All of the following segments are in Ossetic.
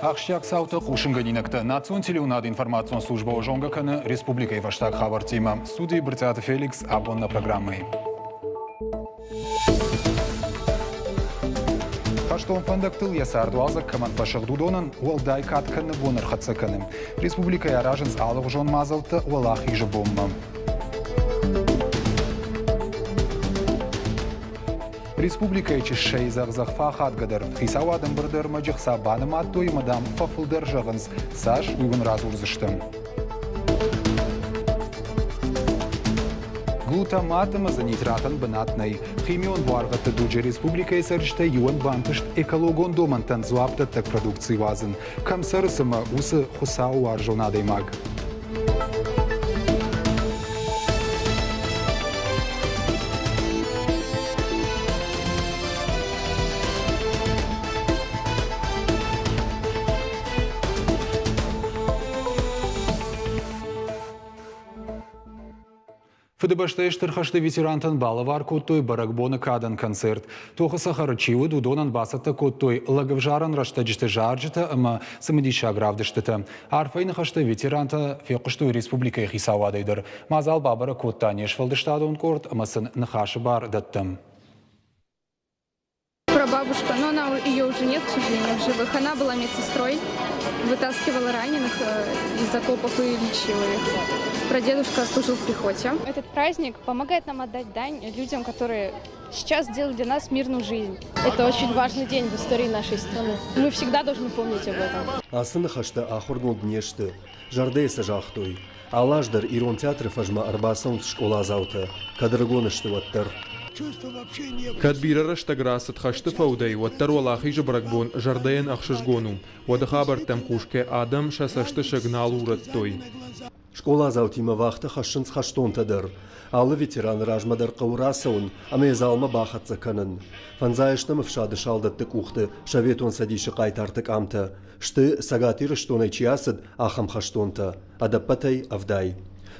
Ахсджиаг цаутӕ хъусынгӕнинӕгтӕ национ телеуынады информацион службӕ зонгӕ кӕны республикӕйы фӕстаг хабӕрттимӕ. Студийы Брытъиаты Феликс абон нӕ программӕйы. Хӕстон фӕндӕгтыл йӕ цардуалдзӕг кӕмӕн фӕсыгъд, уыдонӕн уӕлдай кад кӕныны бон ӕрхӕццӕ кӕны. Республикӕйы аразынц алыгъуызон мадзӕлттӕ Уӕлахизы бонмӕ. Республикӕйы чыссӕйы дзӕгъдзӕгъ фӕахадгӕдӕр. Хицауад ӕмбырды ӕрмӕджы хца банымадтой ӕмӕ, дам, фӕфылдӕр зӕгъынц. Цас, уый уын радзурдзыстӕм. Глутамат ӕмӕ дзы нитратӕн бынат нӕй. Химион буаргъӕдты дуджы республикӕйы цӕрджытӕй иуӕн бантыст экологон домӕнтӕн дзуапдӕттӕг продукци уадзын. Кӕм цӕры цымӕ уыцы Хуыцауы уарзон адӕймаг? Фыдыбӕстӕйы Стыр хӕсты ветерантӕн балӕвар кодтой бӕрӕгбоны кадӕн концерт. Тохы цӕхӕры чи уыд, уыдонӕн бацӕттӕ кодтой лӕгӕвзарӕн рӕстӕджыты зарджытӕ ӕмӕ цымыдисаг равдыстытӕ. Арфӕйы ныхӕстӕ ветерантӕ фехъуыстой республикӕйы хицауадӕй дӕр. Мадзал бабӕрӕг кодта не сфӕлдыстадон къорд ӕмӕ сын ныхасы бар дӕттӕм. Прабабушка, но она ее уже нет, к сожалению, в живых. Она была медсестрой, вытаскивала раненых из окопов и лечила их. Прадедушка служил в пехоте. Этот праздник помогает нам отдать дань людям, которые сейчас делают для нас мирную жизнь. Это очень важный день в истории нашей страны. Мы всегда должны помнить об этом. Ацы ныхӕстӕ ахуыргонд не сты, зӕрдӕйы сӕ загътой. Алы аз дӕр Ирон театры фӕзмӕ ӕрбацӕуынц скъоладзаутӕ, кӕд ӕрыгон сты, уӕддӕр. Кӕд бирӕ рӕстӕг рацыд хӕсты фӕудӕй, уӕддӕр Уӕлахизы бӕрӕгбон зӕрдӕйӕн ӕхсызгон у. Уӕды хабӕрттӕм хъусгӕ адӕм сӕ цӕстысыг нал урӕдтой. Скъоладзаутимӕ вахтӕ хӕссынц хӕстонтӕ дӕр. Алы ветераны размӕ дӕр хъӕуы рацӕуын ӕмӕ йӕ залмӕ бахӕццӕ кӕнын. Фӕндзайӕстӕм ӕфсады салдӕтты къухты Советон Цӕдисы хъайтарты къамтӕ сты, Цӕгат Ирыстонӕй чи ацыд, ахӕм хӕстонтӕ, ӕдӕппӕтӕй ӕвдай.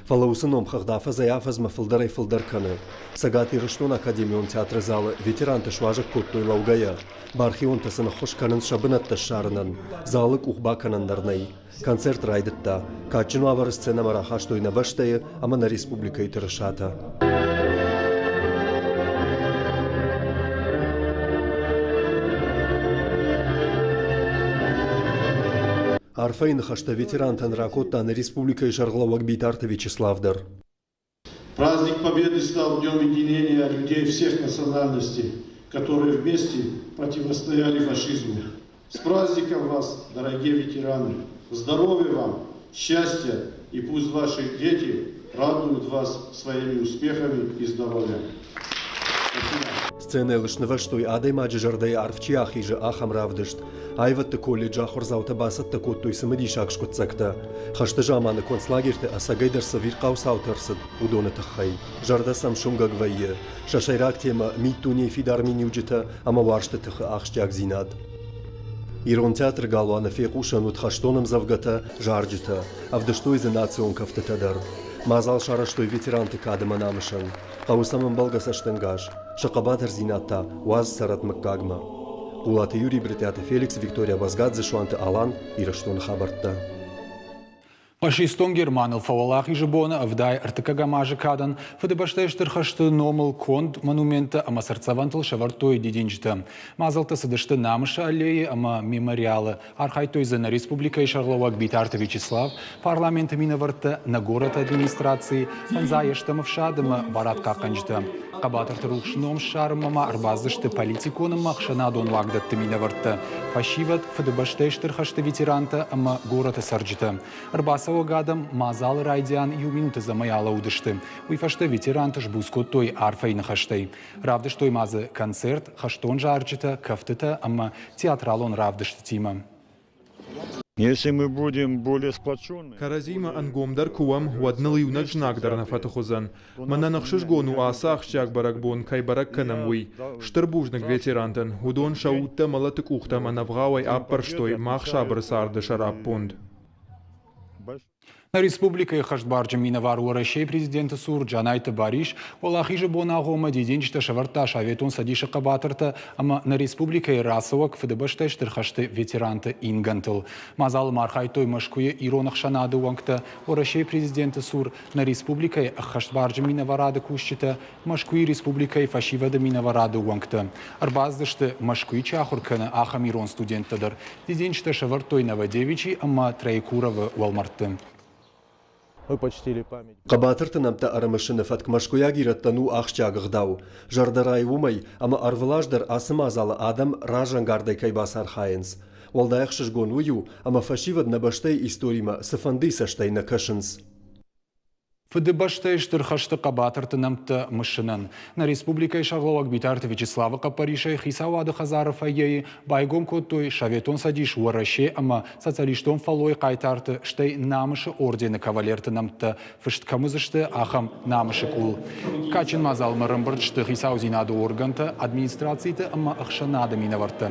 Фӕлӕ уыцы номхыгъд афӕдзӕй-афӕдзмӕ фылдӕрӕй-фылдӕр кӕны. Цӕгат Ирыстоны академион театры залы ветерантӕ суазӕг кодтой лӕугӕйӕ. Бархионтӕ сын ӕххуыс кӕнынц сӕ бынӕттӕ ссарынӕн. Залы къух бакӕнӕн дӕр нӕй. Концерт райдыдта. Кадджын уавӕры сценӕмӕ рахастой нӕ бӕстӕйы ӕмӕ нӕ республикӕйы тырысатӕ. Арфӕйы ныхӕстӕ ветерантӕн ракодта нӕ республикӕйы сӕргълӕууӕг Битарты Вячеслав дӕр. Праздник Победы стал днем единения людей всех национальностей, которые вместе противостояли фашизму. С праздником вас, дорогие ветераны! Здоровья вам, счастья и пусть ваши дети радуют вас своими успехами и здоровьем. Сценӕйыл снывӕзтой адӕймаджы зӕрдӕйы арф чи ахизы, ахӕм равдыст. Аивӕдты колледжы ахуырдзаутӕ бацӕттӕ кодтой цымыдисаг скъуыддзӕгтӕ. Хӕсты заманы концлагерты ӕцӕгӕйдӕр цы ӕвирхъау цаутӕ ӕрцыд, уыдоны тыххӕй. Зӕрдӕ сӕм суынгӕг вӕййы. Сӕ сӕйраг темӕ миддунейы фидар миниуджытӕ ӕмӕ уарзты тыхы ахсджиагдзинад. Ирон театры галуаны фехъусӕн уыд хӕстон ӕмдзӕвгӕтӕ, зарджытӕ. Ӕвдыстой дзы национ кӕфтытӕ дӕр. Мадзал сарӕзтой ветеранты кад ӕмӕ намысӕн. Хъӕуы сӕм ӕмбӕлгӕ цӕстӕнгас, сӕ хъӕбатырдзинад та уадз цӕрӕд мыггагмӕ. Хъулаты Юрий, Брытъиаты Феликс, Виктория Базгадзе, Суанты Алан, Ирыстоны хабӕрттӕ. Фашистон Германыл фӕуӕлахизы боны ӕвдай ӕртыккӕгӕм азы кадӕн Фыдыбӕстӕйы Стыр хӕсты номыл конд монументтӕ ӕмӕ цыртдзӕвӕнтыл сӕвӕрдтой дидинджытӕ. Мадзӕлттӕ цыдысты Намысы аллейы ӕмӕ мемориалы. Архайдтой дзы нӕ республикӕйы сӕргълӕууӕг Битарты Вячеслав, парламенты минӕвӕрттӕ, нӕ горӕты администрацийы, фӕндзайӕстӕм ӕфсад ӕмӕ барадхъахъхъӕнджытӕ. Хъӕбатырты рухс ном ссарынмӕ ма ӕрбацыдысты политикон ӕмӕ ӕхсӕнадон уагдӕтты минӕвӕрттӕ, фӕсивӕд, Фыдыбӕстӕйы Стыр хӕсты ветерантӕ ӕмӕ горӕты цӕрджытӕ. Ӕрбацӕуӕг адӕм мадзалы райдиан иу минуты дзӕмӕй алӕууыдысты. Уый фӕстӕ ветеранты сбуц кодтой арфӕйы ныхӕстӕй. Равдыстой ма дзы концерт, хӕстон зарджытӕ, кӕфтытӕ ӕмӕ театралон равдыстытимӕ. Если мы будем более сплоченны... Кӕрӕдзимӕ ӕнгомдӕр куы уӕм, уӕд ныл иунӕг знаг дӕр нӕ фӕтых уыдзӕн. Мӕнӕн ӕхсызгон у ацы ахсджиаг бӕрӕгбон кӕй бӕрӕг кӕнӕм, уый. Стыр бузныг ветерантӕн, уыдон сӕ удтӕ мӕлӕты къухтӕм ӕнӕвгъауӕй аппӕрстой мах сабыр царды сӕраппонд. Нӕ республикӕйы хӕстбарджын минӕвар Уӕрӕсейы президенты цур Джанайты Барис Уӕлахизы боны агъоммӕ дидинджытӕ сӕвӕрдта Советон Цӕдисы хъӕбатыртӕ ӕмӕ нӕ республикӕйы рацӕуӕг Фыдыбӕстӕйы Стыр хӕсты ветеранты ингӕнтыл. Мадзалы ма архайдтой Мӕскуыйы ирон ӕхсӕнады уӕнгтӕ, Уӕрӕсейы президенты цур нӕ республикӕйы ӕххӕстбарджын минӕварады кусджытӕ, Мӕскуыйы республикӕйы фӕсивӕды минӕварады уӕнгтӕ. Ӕрбацыдысты, Мӕскуыйы чи ахуыр кӕны, ахӕм ирон студенттӕ дӕр. Дидинджытӕ сӕвӕрдтой Новодевичий ӕмӕ Троекуровы уӕлмӕрдты. Хъӕбатырты нӕмттӕ ӕрымысыны фӕтк мӕскуыйаг ирӕттӕн у ахсджиаг ӕгъдау. Зӕрдӕрай уымӕй, ӕмӕ ӕрвылаз дӕр ацы мадзалы адӕм разӕнгардӕй кӕй бацархайынц. Уӕлдай ӕхсызгон уый у, ӕмӕ фӕсивӕд нӕ бӕстӕйы историмӕ цыфӕндыйы цӕстӕй нӕ кӕсынц. Фыдыбӕстӕйы Стыр хӕсты хъӕбатырты нӕмттӕ мысынӕн нӕ республикӕйы сӕргълӕууӕг Битарты Вячеславы хъӕппӕрисӕй Хицауады хӕдзары фойейы байгом кодтой Советон Цӕдис, Уӕрӕсе ӕмӕ Социалистон фӕллойы хъайтарты, стӕй Намысы ордены кавалерты нӕмттӕ фыст кӕм уыдзысты, ахӕм Намысы къул. Кадджын мадзалмӕ ӕрӕмбырд сты хицаудзинады органтӕ, администрациты ӕмӕ ӕхсӕнады минӕвӕрттӕ.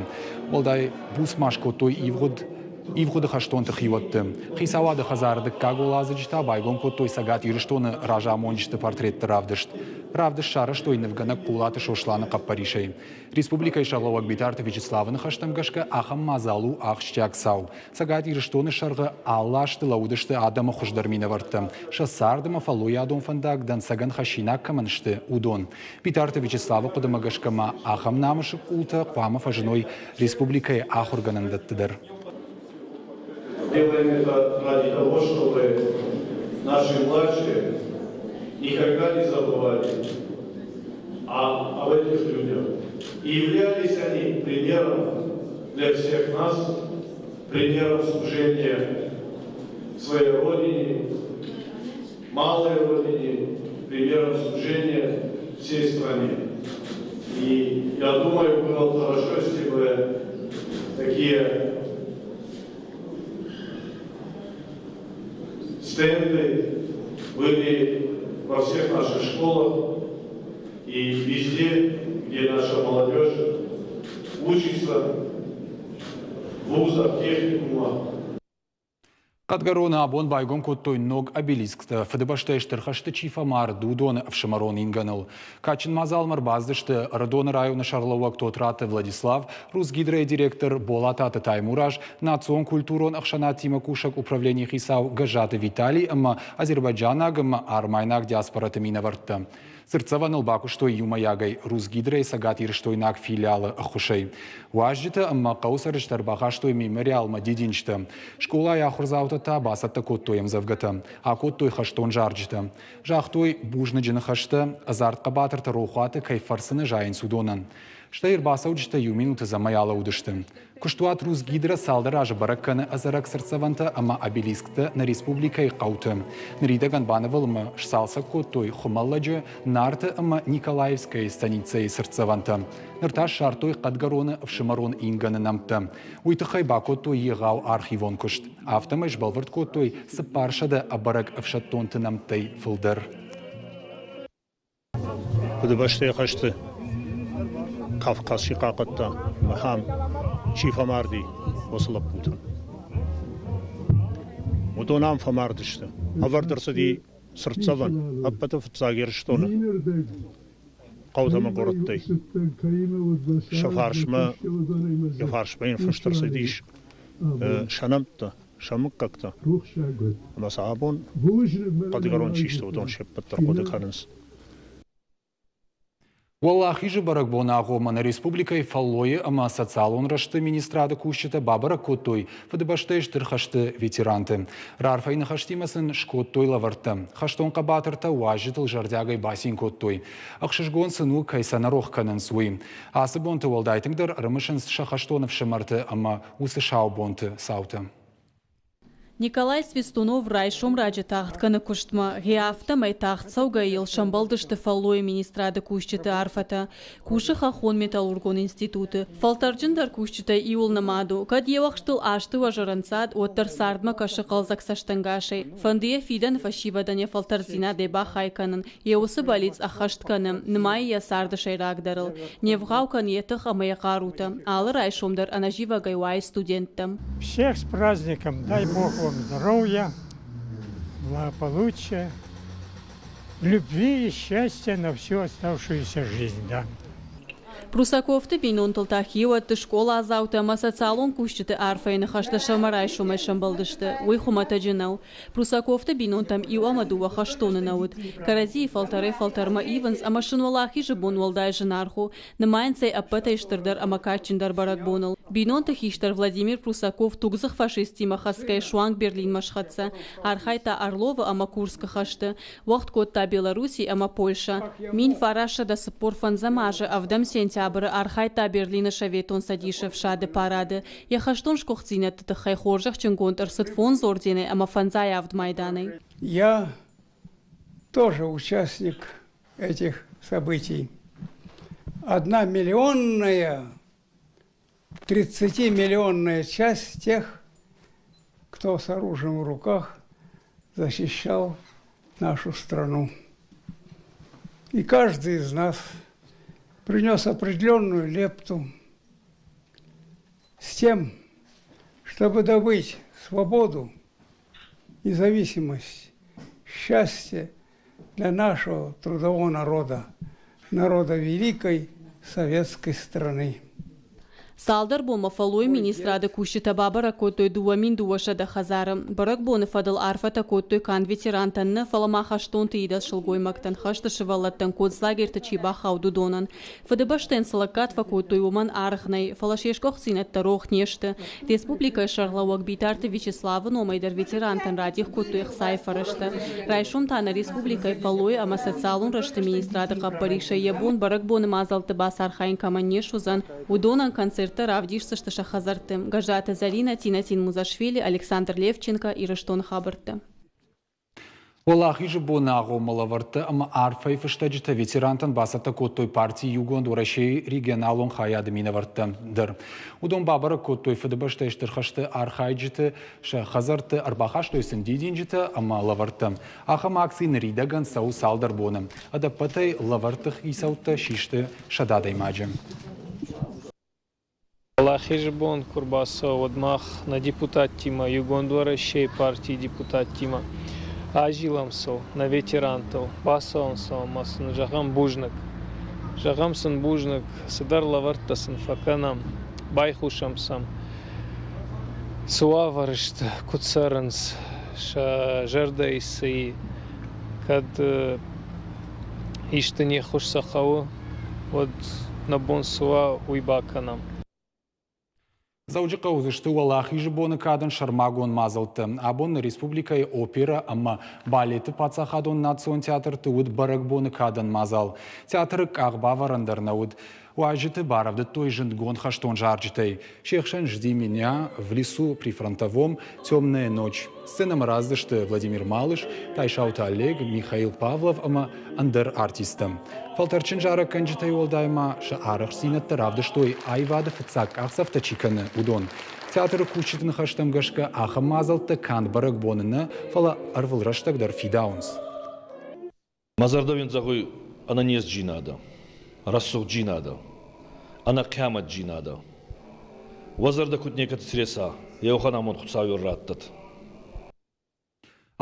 Уӕлдай буц ма скодтой ивгъуыд Ивгъуыды хӕстонты хиуӕтты. Хицауады хӕдзары дыккаг уӕладзыджы та байгом кодтой Цӕгат Ирыстоны разамонджыты портретты равдыст. Равдыст сарӕзтой нывгӕнӕг Хъулаты Сосланы хъӕппӕрисӕй. Республикӕйы сӕргълӕууӕг Битарты Вячеславы ныхӕстӕм гӕсгӕ ахӕм мадзал у ахсджиаг цау. Цӕгат Ирыстоны сӕргъы алы азты лӕууыдысты адӕмы хуыздӕр минӕвӕрттӕ. Сӕ цард ӕмӕ фӕллойадон фӕндаг дӕнцӕгӕн хӕссинаг кӕмӕн сты, уыдон. Битарты Вячеславы хъуыдымӕ гӕсгӕ ма ахӕм намысы къултӕ хъуамӕ фӕзыной республикӕйы ахуыргӕнӕндӕтты дӕр. Делаем это ради того, чтобы наши младшие никогда не забывали об этих людях. И являлись они примером для всех нас, примером служения своей Родине, малой Родине, примером служения всей стране. И я думаю, было бы хорошо, если бы такие стенды были во всех наших школах и везде, где наша молодежь учится, в вузах, техникумах. Хъӕдгӕроны абон байгом кодтой ног обелисктӕ, Фыдыбӕстӕйы Стыр хӕсты чи фӕмард, уыдоны ӕфсымӕрон ингӕныл. Кадджын мадзалмӕ ӕрбацыдысты Ӕрыдоны районы сӕргълӕууӕг Тотраты Владислав, Русгидройы директор Болататы Таймураз, национ-культурон ӕхсӕнадтимӕ кусӕг управленийы хицау Гӕззаты Виталий ӕмӕ азербайджанаг ӕмӕ армайнаг диаспораты минӕвӕрттӕ. Цыртдзӕвӕныл бакуыстой иумӕйагӕй Русгидройы цӕгатирыстойнаг филиалы ӕххуысӕй. Уазджытӕ ӕмӕ хъӕуы цӕрджытӕ ӕрбахастой мемориалмӕ дидинджытӕ. Скъолайы ахуырдзаутӕ та бацӕттӕ кодтой ӕмдзӕвгӕтӕ, акодтой хӕстон зарджытӕ. Загътой бузныджы ныхӕстӕ, ӕдзард хъӕбатырты рохуаты кӕй фӕрцы нӕ зайынц, уыдонӕн. Стӕй ӕрбацӕуджытӕ иу минуты дзӕмӕй алӕууыдысты. Куыстуат Русгидро цалдӕр азы бӕрӕг кӕны ӕдзӕрӕг цыртдзӕвӕнтӕ ӕмӕ обелисктӕ нӕ республикӕйы хъӕуты. Ныридӕгӕн банывылмӕ сцалцӕг кодтой Хуымӕллӕджы, Нарты ӕмӕ Николаевскӕйы станицӕйы цыртдзӕвӕнтӕ. Ныр та ссардтой Хъӕдгӕроны ӕфсымӕрон ингӕны нӕмттӕ. Уый тыххӕй бакодтой егъау архивон куыст. Афтӕмӕй сбӕлвырд кодтой 400 ӕбӕрӕг ӕфсӕддонты нӕмттӕй фылдӕр. Фыдыбӕстӕйы хӕсты Кавказ чи хъахъхъӕдта, ахӕм чи фӕмарди, уыцы лӕппутӕн. Уыдон ам фӕмардысты. Ӕвӕрд ӕрцыди цыртдзӕвӕн ӕппӕты фыццаг Ирыстоны хъӕутӕ ӕмӕ горӕттӕй. Сӕ фарсмӕ, йӕ фарсмӕ йын фыст ӕрцыдис сӕ нӕмттӕ. сӕ мыггӕгтӕ ӕмӕ сӕ абон хъӕдгӕрон чи сты, уыдон се ппӕт дӕр хъуыды кӕнынц. Уӕлахизы бӕрӕгбоны агъоммӕ нӕ республикӕйы фӕллойы ӕмӕ социалон рӕзты министрады кусджытӕ бабӕрӕг кодтой Фыдыбӕстӕйы Стыр хӕсты ветеранты. Рарфӕйы ныхӕстимӕ сын скодтой лӕвӕрттӕ. Хӕстон хъӕбатыртӕ уазджытыл зӕрдиагӕй бацин кодтой. Ӕхсызгон сын у, кӕй сӕ нӕ рох кӕнынц, уый. Ацы бонты уӕлдай тынгдӕр ӕрымысынц сӕ хӕстон ӕфсымӕрты ӕмӕ уыцы сау бонты цаутӕ. Николай Свистунов райсом раджы тагъд кӕны куыстмӕ. Гъе афтӕмӕй тагъд цӕугӕ йыл сӕмбӕлдысты фӕллойы министрады кусджыты арфӕтӕ. Кусы хӕххон металлургон институты. Фӕлтӕрджындӕр кусджытӕй иуыл нымад у. Кӕд йе уӕхстыл азты уӕз ӕрӕнцад, уӕддӕр цардмӕ кӕсы хъӕлдзӕг цӕстӕнгасӕй. Фӕнды йӕ фидӕны фӕсивӕдӕн йӕ фӕлтӕрддзинадӕй бахай кӕнын. Йӕ уыцы бӕллиц ӕххӕст кӕны, нымайы йӕ царды сӕйрагдӕрыл. Не вгъау кӕны йӕ тых ӕмӕ йӕ хъарутӕ. Алы райсом дӕр ӕнӕзивӕгӕй уайы студенттӕм. Всех с праздником! Дай Бог вам здоровья! благополучия, любви и счастья на всю оставшуюся жизнь. Да. Прусаковты бинонтыл та хиуӕтты, скъоладзаутӕ ӕмӕ социалон кусджыты арфӕйы ныхӕстӕ сӕумӕрайсомӕй сӕмбӕлдысты. Уый хуымӕтӕджы нӕу. Прусаковты бинонтӕм иу ӕмӕ дыууӕ хӕстоны нӕ уыд. Кӕрӕдзийы фӕлтӕрӕй-фӕлтӕрмӕ ивынц ӕмӕ сын Уӕлахизы бон уӕлдай зынаргъ у. Нымайынц ӕй ӕппӕтӕй стырдӕр ӕмӕ кадджындӕр бӕрӕгбоныл. Бинонты хистӕр Владимир Прусаков тугдзых фашисттимӕ хӕцгӕйӕ суанг Берлинмӕ схӕццӕ. Архайдта Орловы ӕмӕ Курскы хӕсты. Уӕгъд кодта Белорусси ӕмӕ Польшӕ. 1945 азы ӕвдӕм сентябры архайдта Берлины Советон Цӕдисы ӕфсады парады. Йӕ хӕстон сгуыхтдзинӕдты тыххӕй хорзӕхджынгонд ӕрцыд фондз орденӕй ӕмӕ фӕндзай авд майданӕй. Я тоже участник этих событий. Одна миллионная, 30-миллионная часть тех, кто с оружием в руках защищал нашу страну. И каждый из нас принес определенную лепту с тем, чтобы добыть свободу, независимость, счастье для нашего трудового народа, народа великой советской страны. Цалдӕр бонмӕ фӕллойы министрады кусджытӕ бабӕрӕг кодтой 2200 хӕдзары. Бӕрӕгбоны фӕдыл арфӕтӕ кодтой канд ветерантӕн нӕ, фӕлӕ ма хӕстонты идӕдз сылгоймӕгтӕн, хӕсты сывӕллӕттӕн, концлагерты чи бахауд, уыдонӕн. Фыдыбӕстӕйӕн цы лӕггад фӕкодтой, уымӕн аргъ нӕй, фӕлӕ се сгуыхтдзинӕдтӕ рох не сты. Республикӕйы сӕргълӕууӕг Битарты Вячеславы номӕй дӕр ветерантӕн радих кодтой ӕхцайы фӕрӕзтӕ. Райсом та нӕ республикӕйы фӕллойы ӕмӕ социалон рӕзты министрады хъӕппӕрисӕй йӕ бон бӕрӕгбоны мадзӕлтты бацархайын кӕмӕн не суыдзӕн, уыдонӕн концерттӕ равдисдзысты сӕ хӕдзӕртты. Гӕззаты Зӕринӕ, Тинатин Музашвили, Александр Левченко, Ирыстоны хабӕрттӕ. Уӕлахизы боны агъоммӕ лӕвӕрттӕ ӕмӕ арфӕйы фыстӕджытӕ ветерантӕн бацӕттӕ кодтой парти Иугонд Уӕрӕсейы регионалон хайады минӕвӕрттӕ дӕр. Уыдон бабӕрӕг кодтой Фыдыбӕстӕйы Стыр хӕсты архайджыты, сӕ хӕдзӕртты ӕрбахастой сын дидинджытӕ ӕмӕ лӕвӕрттӕ. Ахӕм акци ныридӕгӕн цӕуы цалдӕр боны. Ӕдӕппӕтӕй лӕвӕртты хицӕуттӕ систы 100 адӕймаджы. Уӕлахизы бон куы рбацӕуы, уӕд мах нӕ депутаттимӕ, Иугонд Уӕрӕсейы партийы депутаттимӕ азилӕм сыл, нӕ ветерантыл, бацӕуӕм сыл ӕмӕ сын зӕгъӕм бузныг. Зӕгъӕм сын бузныг, цыдӕр лӕвӕрттӕ сын фӕкӕнӕм, байхъусӕм сӕм, цы уавӕры сты, куыд цӕрынц, сӕ зӕрдӕйы цы и, кӕд исты не ххуыс сӕ хъӕуы, уӕд нӕ бон цы уа, уый бакӕнӕм. Дзӕуджыхъӕуы уыдзысты Уӕлахизы боны кадӕн сӕрмагонд мадзӕлттӕ. Абон нӕ республикӕйы оперӕ ӕмӕ балеты паддзахадон национ театрты уыд бӕрӕгбоны кадӕн мадзал. Театры къахбавӕрӕн дӕр нӕ уыд. Уазджыты барӕвдыдтой зындгонд хӕстон зарджытӕй. Се хсӕн «Жди меня», «В лесу прифронтовом», «Темная ночь». Сценӕмӕ раздзысты Владимир Малыш, Тайсауты Олег, Михаил Павлов ӕмӕ ӕндӕр артисттӕ. Фӕлтӕрдджын зарӕггӕнджытӕй уӕлдай ма сӕ арӕхстдзинӕдтӕ равдыстой аивады фыццаг къахдзӕфтӕ чи кӕны, уыдон. Театры кусджыты ныхӕстӕм гӕсгӕ ахӕм мадзӕлттӕ канд бӕрӕгбоны нӕ, фӕлӕ ӕрвылрӕстӕг дӕр фидауынц. Мӕ зӕрдӕ уин зӕгъуй ӕнӕнездзийнадӕ, рӕсугъддзийнадӕ, ӕнӕхъиамӕтдзийнадӕ. Уӕ зӕрдӕ куд некӕд среса, еуӕхӕн амонд Хуцауи раттӕд.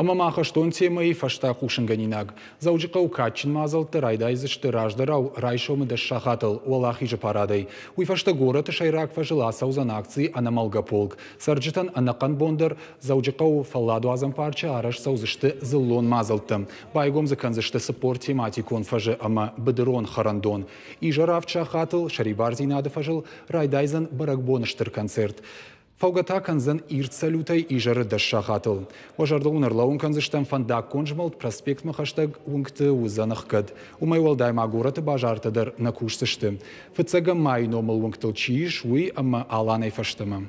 Ӕмӕ ма хӕстон темӕйы фӕстӕ хъусынгӕнинаг. Дзӕуджыхъӕуы кадджын мадзӕлттӕ райдайдзысты раздӕрау райсомы дӕс сахатыл Уӕлахизы парадӕй. Уый фӕстӕ горӕты сӕйраг фӕзыл ацӕудзӕн акци «Ӕнӕмӕлгӕ полк». Цӕрджытӕн ӕнӕхъӕн бон дӕр Дзӕуджыхъӕуы фӕлладуадзӕн парчы арӕзт цӕудзысты дзыллон мадзӕлттӕ. Байгом дзы кӕндзысты 40 тематикон фӕзы ӕмӕ быдырон хӕрӕндон. Изӕр авд сахатыл Сӕрибардзинады фӕзыл райдайдзӕн бӕрӕгбоны стыр концерт. Фӕугӕ та кӕндзӕн ирд салютӕй изӕры дӕс сахатыл. Уӕ зӕрдыл уын ӕрлӕууын кӕндзыстӕм фӕндаггон змӕлд проспектмӕ хӕстӕг уынгты уыдзӕн ӕхгӕд. Уымӕй уӕлдай ма горӕты базартӕ дӕр нӕ кусдзысты. Фыццӕгӕм майы номыл уынгтыл чи ис, уый ӕмӕ Аланӕй фӕстӕмӕ.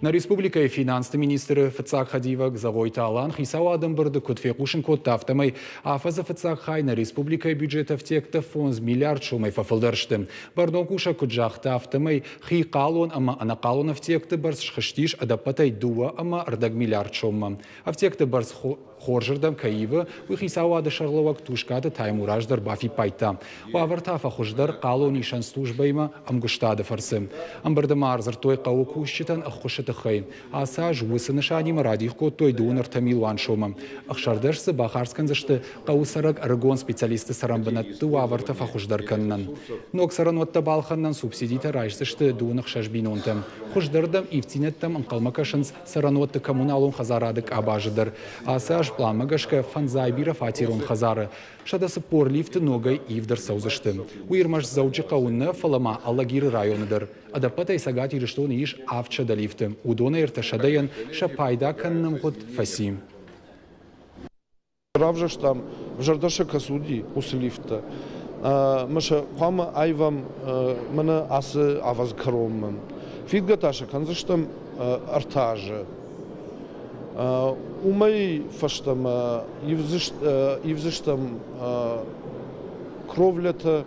Нӕ республикӕйы финансты министры фыццаг хӕдивӕг Зӕгъойты Алан хицауады ӕмбырды куыд фехъусын кодта, афтӕмӕй афӕдзы фыццаг хай нӕ республикӕйы бюджеты ӕфтиӕгтӕ 5 миллиард сомӕй фӕфылдӕр сты. Бӕрнон кусӕг куыд загъта, афтӕмӕй хи хъалон ӕмӕ ӕнӕхъалон ӕфтиӕгты бӕрц схызтис ӕдӕппӕтӕй 2,5 миллиард соммӕ. Ӕфтиӕгты бӕрц Хорзырдӕм кӕй ивы, уый хицауады сӕргълӕууӕг Тускъаты Таймураз дӕр бафиппайдта. Уавӕртӕ фӕхуыздӕр хъалонисӕн службӕимӕ ӕмгуыстады фӕрцы. Ӕмбырды ма ӕрдзырдтой хъӕуы кусджытӕн ӕххуысы тыххӕй. Ацы аз уыцы нысанимӕ радих кодтой 23 милуан сомы. 16 дзы бахардз кӕндзысты хъӕуы цӕрӕг ӕрыгон специалистты цӕрӕнбынӕтты уавӕртӕ фӕхуыздӕр кӕнынӕн. Ног цӕрӕнуӕттӕ балхӕнынӕн субсидитӕ райсдзысты 26 бинонтӕ. Хуыздӕрдӕм ивддзинӕдтӕм ӕнхъӕлмӕ кӕсынц цӕрӕнуӕтты коммуналон хӕдзарады къабазы дӕр. Ацы аз пъланмӕ гӕсгӕ фӕндзай бирӕфатерон хӕдзары 140 лифты ногӕй ивд ӕрцӕудзысты. Уый ӕрмӕст Дзӕуджыхъӕуы нӕ, фӕлӕ ма Алагиры районы дӕр. Ӕдӕппӕтӕй Цӕгат Ирыстоны ис 700 лифты. Уыдонӕй ӕртӕсӕдӕйӕн сӕ пайда кӕныны мгъуыд фӕци. Равзӕрстам, зӕрдӕ сӕ кӕцы уыди, уыцы лифттӕ. Ӕмӕ сӕ хъуамӕ аивӕм мӕнӕ ацы афӕдзы кӕронмӕ. Фидгӕ та сӕ кӕндзыстӕм ӕртӕ азы. Уымӕй фӕстӕмӕ ивдзыстӕм кровлӕтӕ,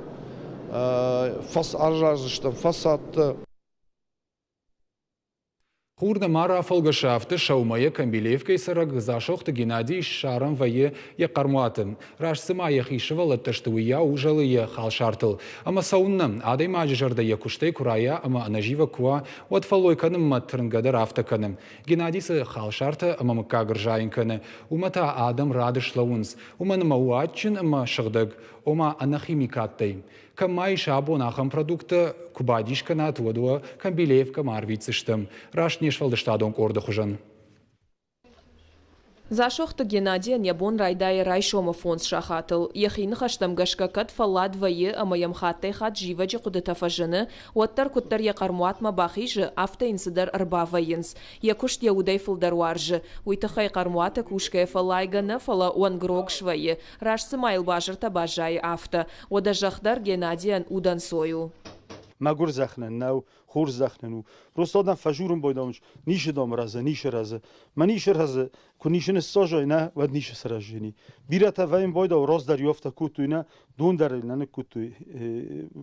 араздзыстӕм фасадтӕ. Хур нӕма рафӕлгӕсы, афтӕ сӕумӕйӕ Камбилеевкӕйы цӕрӕг Дзасохты Геннадий ссарӕн вӕййы йӕ хъӕрмуаты. Раст цыма йӕхи сывӕллӕттӕ сты, уыйау узӕлы йӕ халсартыл. Ӕмӕ цӕуыннӕ, адӕймаджы зӕрдӕ йӕ куыстӕй куы райа ӕмӕ ӕнӕзивӕг куы уа, уӕд фӕллой кӕнынмӕ тырнгӕ дӕр афтӕ кӕны. Геннадий цы халсартӕ ӕмӕ мыггаг ӕрзайын кӕны, уымӕ та адӕм рады слӕууынц. Уымӕн ӕмӕ у адджын ӕмӕ сыгъдӕг, ома ӕнӕхимикаттӕй. Кӕм ма ис абон ахӕм продукттӕ, куы бадис кӕнат, уӕд уӕ Камбилеевкӕмӕ арвитдзыстӕм, раст не сфӕлдыстадон къорды хуызӕн. Дзасохты Геннадийӕн йӕ бон райдайы райсомы фондз сахатыл. Йӕхи ныхӕстӕм гӕсгӕ кӕд фӕллад вӕййы ӕмӕ йӕм хаттӕй-хатт зивӕджы хъуыдытӕ фӕзыны, уӕддӕр куыддӕр йӕ хъӕрмуатмӕ бахизы, афтӕ йын цыдӕр ӕрбавӕййынц. Йӕ куыст йӕ удӕй фылдӕр уарзы. Уый тыххӕй хъӕрмуаты кусгӕйӕ фӕллайгӕ нӕ, фӕлӕ уӕнгрог свӕййы. Раст цыма йыл базыртӕ баззайы, афтӕ. Уӕдӕ зӕхх дӕр Геннадийӕн удӕнцой у. Мӕгуыр зӕхх нын нӕу, хорз зӕхх нын у. Просто адӕм фӕжурын байдауынц, нишы дам рӕзы, нишы рӕзы. Мӕ нишы рӕзы, куы нишы ныссажай, нӕ, уӕд нишы сырӕзжени. Бирӕтӕ вӕййын байдау, раздӕр иу афтӕ кодтой, нӕ, дон дӕр ыл нӕ ныккодтой,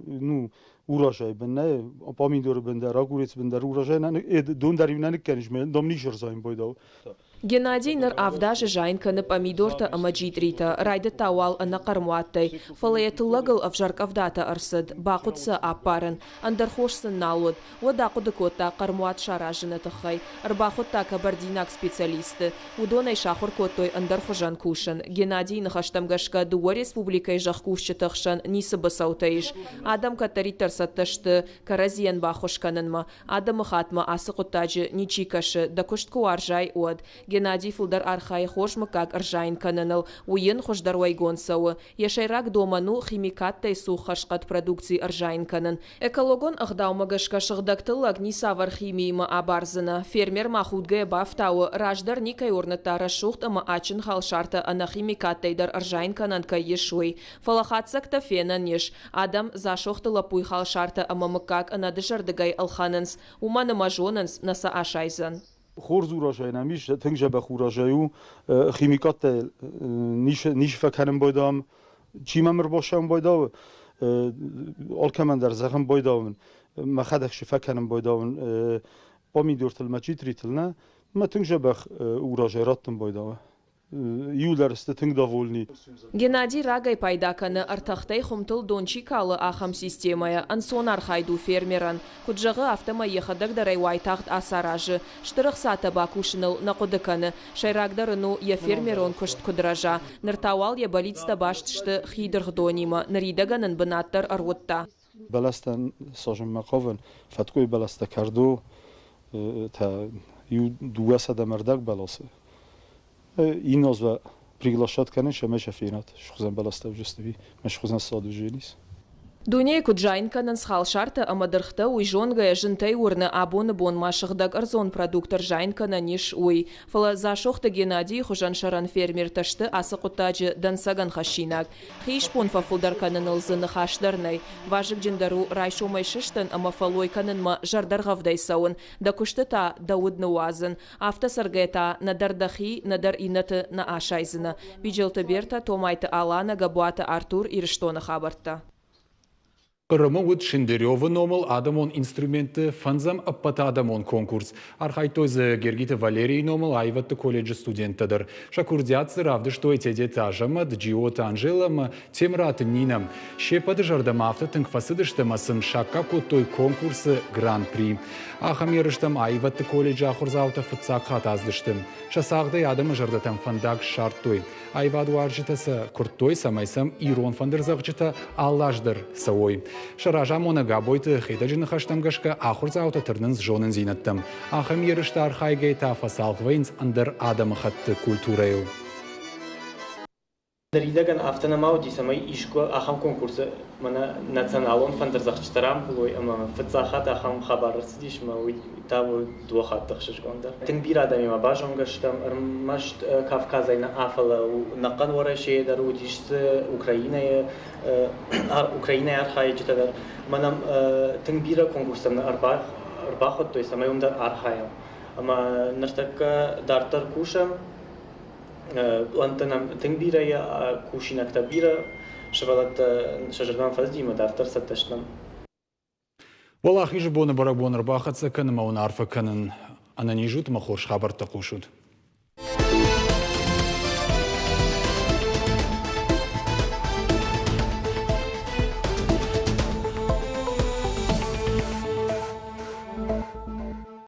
ну, урожай бын, нӕ, помидоры бын дӕр, огурец бын дӕр урожай нӕ, дон дӕр иу нӕ ныккӕнис, дам нишы рзайын байдау. Геннадий ныр авд азы зайын кӕны пъамидортӕ ӕмӕ джитъритӕ. Райдыдта уал ӕнӕхъӕрмуаттӕй, фӕлӕ йӕ тыллӕгыл ӕвзӕр къӕвдатӕ ӕрцыд, бахъуыд сӕ аппарын. Ӕндӕр хос сын нал уыд. Уӕд ахъуыды кодта хъӕрмуат саразыны тыххӕй. Ӕрбахуыдта кабардинаг специалистты. Уыдон ӕй сахуыр кодтой ӕндӕр хуызӕн кусын. Геннадийы ныхӕстӕм гӕсгӕ, дыууӕ республикӕйы зӕхкусджыты хсӕн ницы быцӕутӕ ис. Адӕм кӕддӕриддӕр цӕттӕ сты кӕрӕдзийӕн баххуыс кӕнынмӕ. Адӕмыхатмӕ ацы хъуыддаджы ничи кӕсы, дӕ куыст куы уарзай, уӕд. Геннадий фылдӕр архайы хорз мыггаг ӕрзайын кӕныныл, уый йын хуыздӕр уӕйгонд цӕуы. Йӕ сӕйраг домӕн у химикаттӕй цух хӕрзхъӕд продукци ӕрзайын кӕнын. Экологон ӕгъдаумӕ гӕсгӕ сыгъдӕг тыллӕг ницавӕр химиимӕ абардзынӕ. Фермер ма худгӕйӕ бафтауы, раздӕр никӕй уырныдта рӕсугъд ӕмӕ адджын халсартӕ ӕнӕ химикаттӕй дӕр ӕрзайын кӕнӕн кӕй ис, уый. Фӕлӕ хатдзӕгтӕ фенӕн ис. Адӕм Дзасохты лӕппуйы халсартӕ ӕмӕ мыггаг ӕнӕдызӕрдыгӕй ӕлхӕнынц, уымӕн ӕмӕ зонынц, нӕ сӕ асайдзӕн. Хорз урожай нӕм ис, тынг дзӕбӕх урожай у. Химикаттӕ низ фӕкӕнын байдам, чи мӕм ӕрбассӕуын байдауы, алкӕмӕн дӕр зӕгъын байдауын, мӕхӕдӕг шы фӕкӕнын байдауын помидортыл мӕ читритыл нӕ, мӕ тынг дзӕбӕх урожай раттын байдауы. Иудар сты тынг довольни. Геннадий рагӕй пайда кӕны, ӕртӕхтӕй хуымтыл дон чи калы, ахӕм системӕйӕ. Ӕнцон архайд у фермерӕн. Куыд зӕгъы, афтӕмӕй йӕхӕдӕг дӕр ӕй уайтагъд ацаразы. Стыр ӕхцатӕ бакусыныл нӕ хъуыды кӕны. Сӕйрагдӕр ын у, йӕ фермерон куыст куыд рӕза. Ныр та уал йӕ бӕллицтӕ баст сты хи дыргъдонимӕ. Ныридӕгӕн ын бынат дӕр ӕруыдта. Бӕлӕстӕн сажынмӕ хъавын, фӕткъуыйы бӕлӕстӕ кӕрдо та иу дыууӕ сӕдӕ ӕрдӕг бӕласы. Инназва приглашать кӕнын, ӕмӕ сӕ фенат, схуызӕн бӕлӕстӕ ӕвзӕрстви, мӕ схуызӕн сады женис. Дунейы куыд зайын кӕнынц халсартӕ ӕмӕ дыргътӕ, уый зонгӕйӕ зынтӕй уырны, абоны бон ма сыгъдӕг ӕрдзон продукт ӕрзайын кӕнӕн ис, уый. Фӕлӕ Дзасохты Геннадийы хуызӕн сӕрӕн фермертӕ сты ацы хъуыддаджы дӕнцӕгӕн хӕссинаг. Хи исбон фӕфылдӕр кӕныныл дзы ныхас дӕр нӕй. Вазыгджындӕр у райсомӕй сыстын ӕмӕ фӕллой кӕнынмӕ зӕрдӕргъӕвдӕй цӕуын, дӕ куысты та дӕ уд ныууадзын. Афтӕ цӕргӕйӕ та нӕдӕр дӕхи, нӕдӕр иннӕты нӕ асайдзынӕ. Биджелты Бертӕ, Томайты Аланӕ, Гӕбуаты Артур, Ирыстоны хабӕрттӕ. Хъырымы уыд Шендеревы номыл адӕмон инструментты фӕндзӕм ӕппӕтадӕмон конкурс. Архайдтой дзы Гергиты Валерийы номыл аивӕдты колледжы студенттӕ дӕр. Сӕ курдиат дзы равдыстой Тедеты Азӕмӕт, Джиоты Анжелӕ ӕмӕ Темыраты Нинӕ. Се ппӕты зӕрдӕмӕ афтӕ тынг фӕцыдысты ӕмӕ сын саккаг кодтой конкурсы гран-при. Ахӕм ерыстӕм аивӕдты колледжы ахуырдзаутӕ фыццаг хатт ацыдысты. Сӕ цагъдӕй адӕмы зӕрдӕтӕм фӕндаг ссардтой. Аивадуарзджытӕ сӕ куырдтой, цӕмӕй сӕм ирон фӕндырдзӕгъдджытӕ алы аз дӕр цӕуой. Сӕ разамонӕг Абойты Хетӕджы ныхӕстӕм гӕсгӕ ахуырдзаутӕ тырнынц зонындзинӕдтӕм. Ахӕм ерысты архайгӕйӕ та фӕцалх вӕййынц ӕндӕр адӕмыхӕтты культурӕйыл. Ныридӕгӕн афтӕ нӕма уыди, цӕмӕй искуы ахӕм конкурсы мӕнӕ националон фӕндырдзӕгъдджытӕ рамбулой ӕмӕ фыццаг хатт ахӕм хабар ӕрцыдис ӕмӕ уый та у дыууӕ хатты ӕхсызгондӕр. Тынг бирӕ адӕмимӕ базонгӕ стӕм, ӕрмӕст Кавказӕй нӕ, фӕлӕ ӕнӕхъӕн Уӕрӕсейы дӕр уыдис дзы Украинӕйы, Украинӕйы архайджытӕ дӕр. Ӕмӕ нӕм тынг бирӕ конкурстӕм нӕ ӕрбахуыдтой, цӕмӕй уым дӕр архайӕм. Ӕмӕ ныртӕккӕ дарддӕр кусӕм. Пълӕнттӕ нӕм тынг бирӕ кусинӕгтӕ бирӕ, сывӕллӕттӕ сӕ зӕрдӕмӕ фӕцыди ӕмӕ дарддӕр цӕттӕ стӕм. Уӕлахизы боны бӕрӕгбон ӕрбахӕццӕ кӕны ӕмӕ уын арфӕ кӕнын. Ӕнӕниз ут ӕмӕ хорз хабӕрттӕ хъусут.